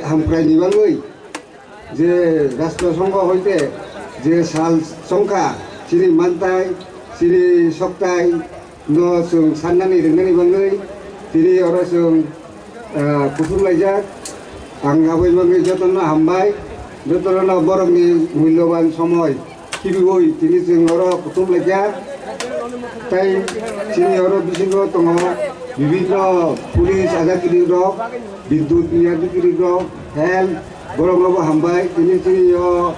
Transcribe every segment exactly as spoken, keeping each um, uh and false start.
hamkraini bagwi je Rashtra Songho hoite je sal songkha, chini mantai, chini soktai no chwng sannani ringnani bagwi tini oro chwng, ah, kuthum laijak. Ang aboni bagwi jotono hambai, jotono borokni mulyoban somoi khibiwi tini chwng oro kuthum laikha. Tai chini oro bisingo tongo bibinno police adagiri rok, bidyut ni adagiri rok, health, borokno bo hambai. Tini chini o,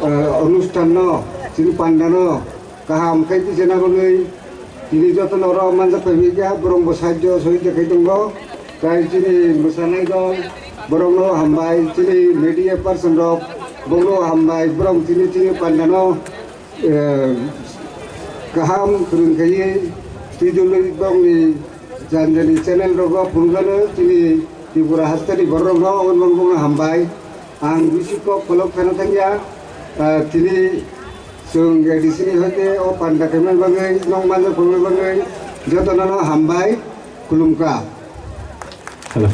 eh, onusthan no, chini panda no kaham khe tisana bagwi tini jotono oro manjak phaiwi kha, borok bo sahajyo sohojogita khai tongo. Tai chini mwsanai dol, borokno hambai, chini media person rok, borokno hambai, borok chini, chini pandano, eh, kaham kwrwng khaiwi twijlwi borokni jani jani channel rogo phunukgano chini Tripura hasteni borokno, omo borokno hambai. Ang bisi kok kolok khana thangya, ah, tini chwng A D C ni hoite o panda khaimani bagwi, nokmano phunukmani bagwi jotono hambai, khulumkha. Hello.